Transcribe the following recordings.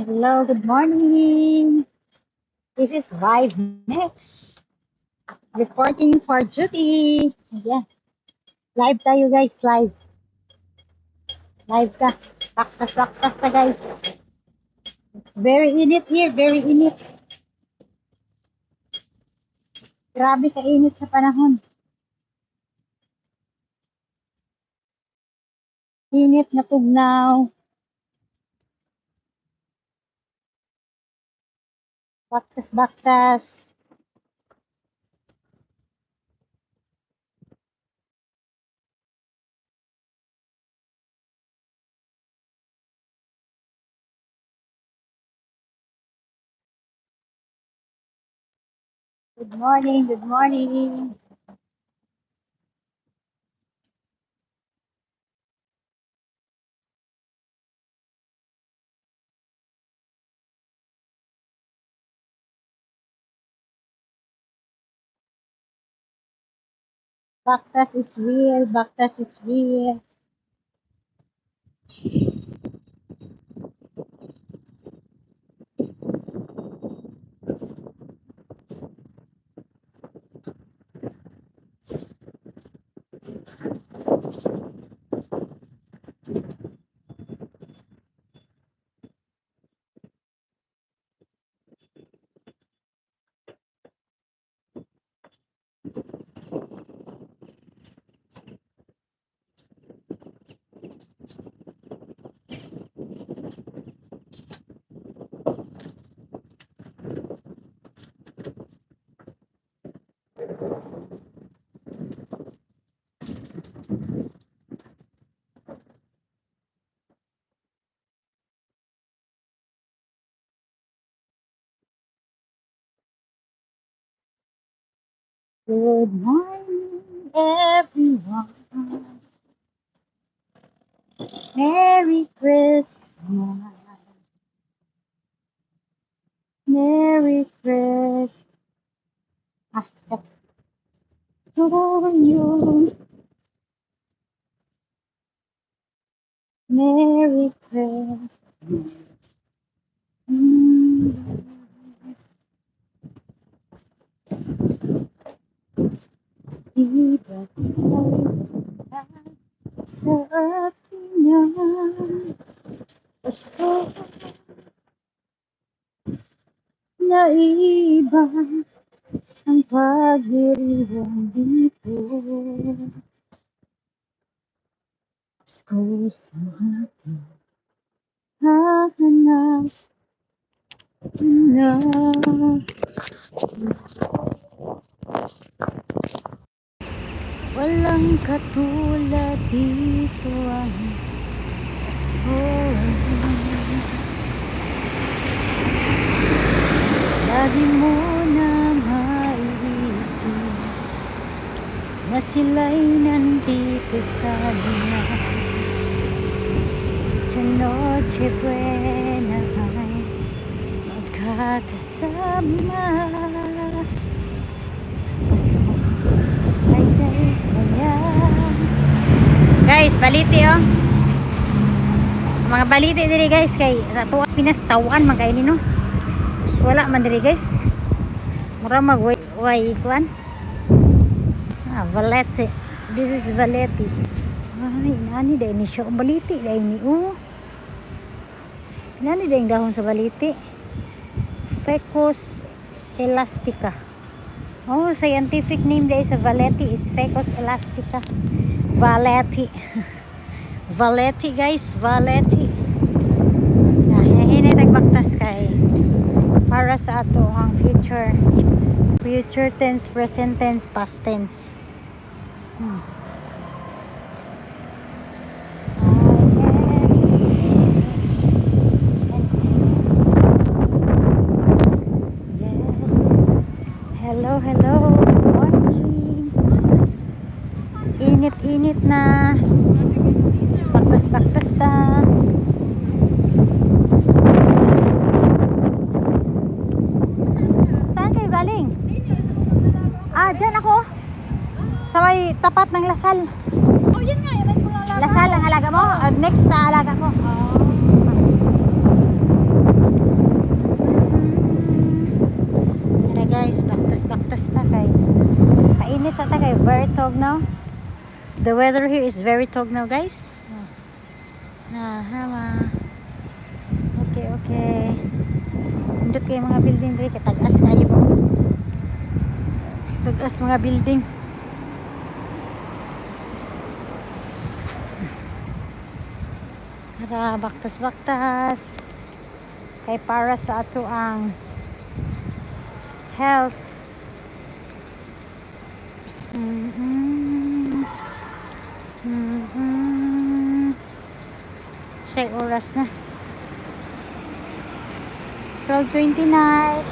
Hello, good morning. This is Vibe Next. Reporting for duty. Ayan. Live tayo, guys, live. Live ka. Baktas, baktas ta, guys. Very init here, very init. Grabe kainit sa panahon. Init na tugnaw. Baktas, baktas. Good morning, good morning. Baktas is real, baktas is real. Good morning, everyone. Merry Christmas. Merry Christmas to you. Merry Christmas. Iba't sa ating ang Pasko na iba ang pagdiriwang dito. Pasko sa ating hahanap na. Walang katulad dito ang Pasko. Lagi mo na maiisip na sila'y nandito sana. Sa Noche Buena ay magkakasama. Pasko ay kay saya. Guys, baliti oh. Mga baliti diri, guys, kay sa tuwas Pinas tawan man kay ni, no. Wala man diri, guys. Mura mag way, way kuan. Ah, balete. This is balete. Ay, nani dai ni siya. Baliti dai ni oh. Nani dai ang dahon sa baliti. Ficus elastica. Oh, scientific name dai sa balete is Ficus elastica. Balete. Balete, guys, balete. Na hinay tagbaktas kay para sa ato ang future. Future tense, present tense, past tense. Yes. Hello, hello. Good morning. Init-init na. Baktas-baktas ta. Saan kayo galing? Ah, dyan ako. Sa may tapat ng La Salle. Oh, yun nga, yung may school ng alaga. La Salle ang alaga mo? Next na alaga ko. Oh. The weather here is very tugnaw, guys. Ah, hama. Okay. Nindot kay mga building diri kay tag-as kayo ba? Tag-as mga building. Tara, baktas-baktas. Kay para sa ato ang health. Say oras na. 12:29.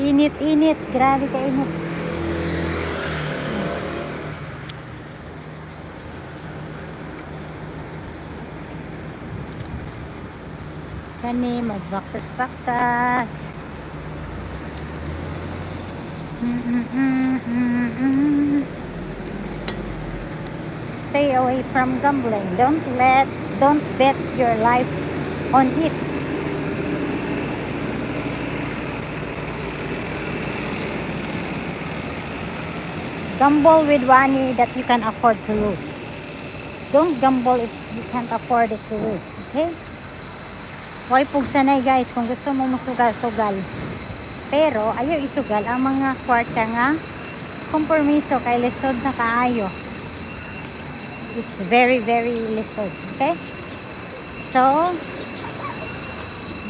Init, init. Grabe ka init. Kani, magbaktas-baktas. Stay away from gambling. Don't bet your life on it. Gamble with money that you can afford to lose. Don't gamble if you can't afford it to lose. Okay? Huwag pugsanay, guys, kung gusto mo musugal-sugal. Pero ayaw isugal ang mga kwarta nga kompromiso kay lisod na kaayo. It's very, very lisod. Okay? So,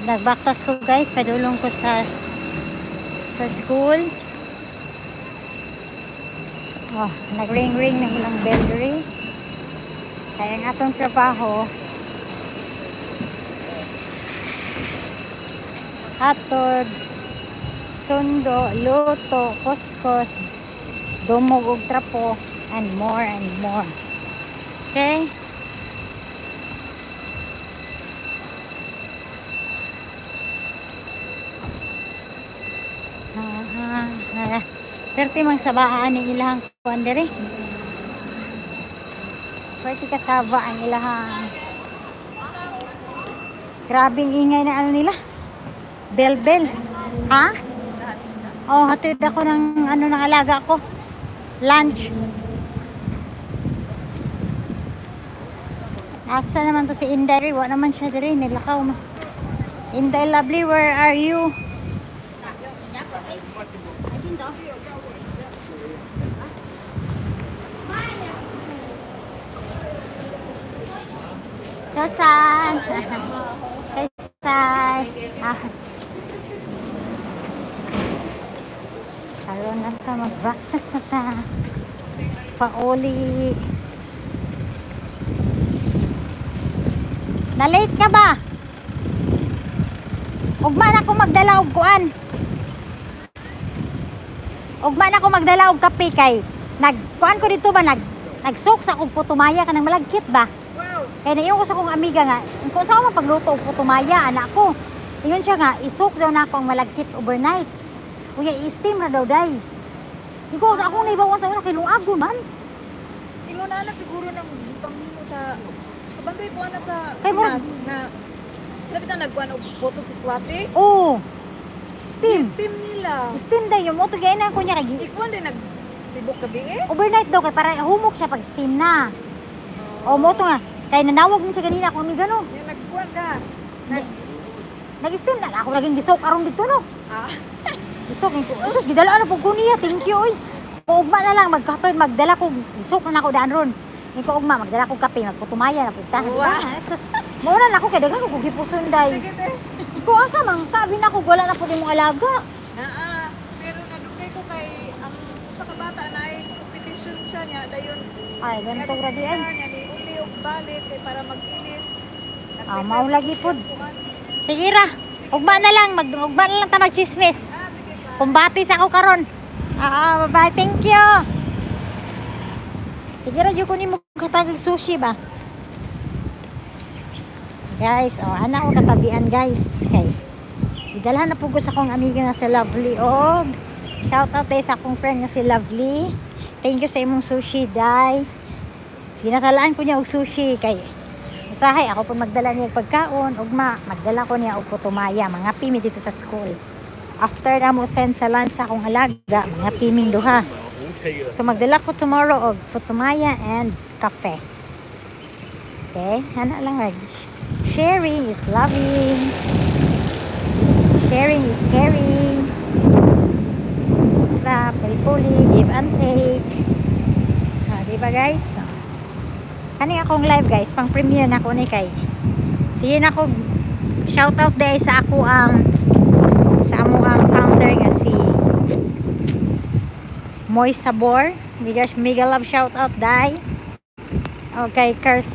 nagbaktas ko, guys, padulong ko sa school. Oh, nag-ring-ring na ilang bell diri. Kaya ang atong trabaho, hatod, sundo, luto, kuskos, dumog og trapo, and more and more. Okay? Ah. Perti mang sabaan ang ilahang kuan diri. Perti kasaba ang ilahang. Grabing ingay na ano nila. Bell bell. Ha? Oh, hatid ako ng ano ng alaga ko. Lunch. Asa naman to si Inday? Wa naman siya diri, nilakaw man. Inday Lovely, where are you? Susan! Kay. Ah. Karon na ta, mag-breakfast na ta. Pauli. Na-late ka ba? Ugma na ko magdala og kuan. Ugma na ko magdala og kape kay nagkuan ko dito ba nagsok sa akong putumaya kanang malagkit ba? Wow. Kay naiyon ko sa akong amiga nga, kung sa ako mapagluto og putumaya anak ko. Ingon siya nga isok daw nako ang malagkit overnight. Unya i-steam ra daw day. Iko sa akong naibaw sa una kay lungago man. Ingon na anak siguro ng panghingo sa kabantay ko na sa Kay murag- Pinas na Labi na nagkuan og boto si Kwate. Oo. Steam. Steam nila. Steam day yung moto gay na ko niya kay Ikuan din nag tibok gabi eh. overnight daw kay para humok siya pag steam na. O moto nga kay nanawag mo siya ganina akong amiga no. Yung nagkuan ka. Nag Nag-steam na ako laging gisok aron dito no. ah. Gisok ko. Sus gidala na pud ko niya. Thank you oy. Ugma na lang magkatod magdala ko gisok na nako daan ron. Iko ugma magdala ko kape magputumaya na pud ta. Wow. Sus, Mao na nako kay daghan ko kog gipuson day. Sige te. Ko asa man ka abi nako wala na pud imong alaga. Naa, pero nadugay ko kay ang usa ka bata na ay competition siya niya dayon. Ay ganito ra di ay. Niya ni uli og balit kay para mag-ilis. Ah, mao lagi pod. Sige ra. Ugma na lang mag ugma na lang ta magchismis. Ah, sige pa. Kumbatis ako karon. Ah, bye-bye. Thank you. Sige ra jud ko nimo katagig sushi ba. Guys, oh, ana ko katabian guys. Kay gidalhan na pud ko sa akong amiga nga si Lovely og shout out day sa akong friend nga si Lovely. Thank you sa imong sushi, day. Sinakalaan ko niya og sushi kay usahay ako pud magdala niya og pagkaon ugma magdala ko niya og putumaya mga pimi dito sa school. After na mo send sa lunch sa akong alaga, mga piming duha. So magdala ko tomorrow og puto maya and kafe. Okay, ana lang ay. Sharing is loving. Sharing is caring. Diba? Puli-puli, give and take. Ah, diba, guys? Kani akong live, guys, pang premiere na ko ni kay. Sige na ko shout out diay sa ako ang sa amo ang founder nga si Moy Sabor. Mega mega love shout out dai. Okay, Kers.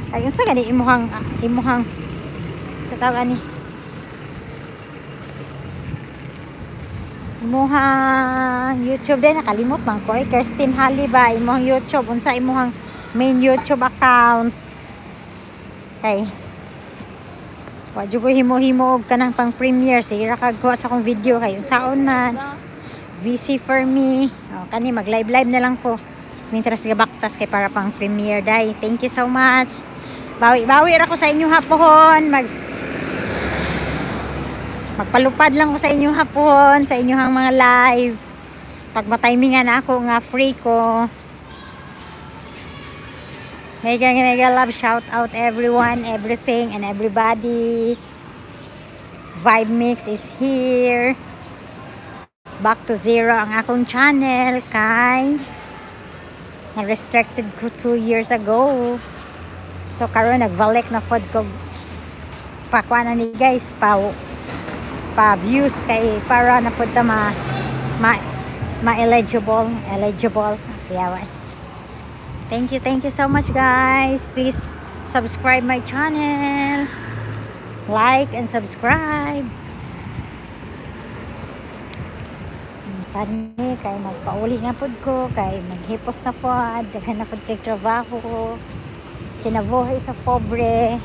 Ay, unsa gani imuhang sa tawag ani? Imuhang YouTube din nakalimot man ko. Ay, Kirsten Holly ba imuhang YouTube? Unsa imuhang main YouTube account? Kay wa jud ko himo-himo og kanang pang premiere. Sige ra kag kuha sa akong video kay unsaon man. VC for me. Oh, kani mag live live na lang ko. Mientras gabaktas kay para pang premiere dai. Thank you so much. Bawi-bawi ra ko sa inyong hapohon. Magpalupad lang ko sa inyong hapon, sa inyong mga live. Pag matimingan na ako nga free ko. Mega mega love shout out everyone, everything and everybody. Vibe Mix is here. Back to zero ang akong channel kay na restricted ko 2 years ago. So karon nagbalik na pod ko pakuha na ni, guys, pa views kay para na pod ta ma eligible eligible. Yawa. Thank you so much, guys. Please subscribe my channel. Like and subscribe. Kani kay magpauli na pud ko kay maghipos na pod, daghan na pud kay trabaho. Kinabuhi sa pobre.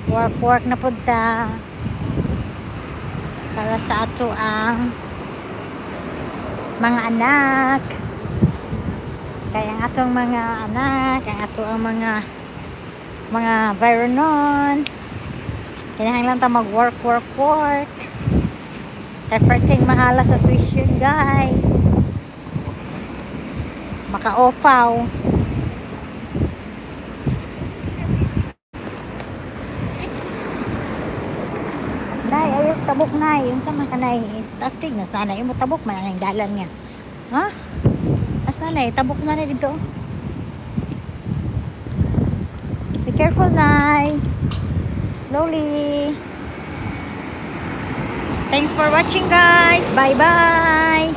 Work work na pud ta. Para sa ato ang mga anak. Kaya ang atong mga anak, ang ato ang mga Byronon. Kinahanglan ta mag work work work. Kay perting mahala sa tuition, guys. Maka-ofaw. Nay, ayaw tabok, nay. Unsa man ka, nay? Tastig nas nanay mo tabok man ang dalan nga. Ha? As nanay, tabok na na dito. Be careful, nay. Slowly. Thanks for watching, guys. Bye-bye.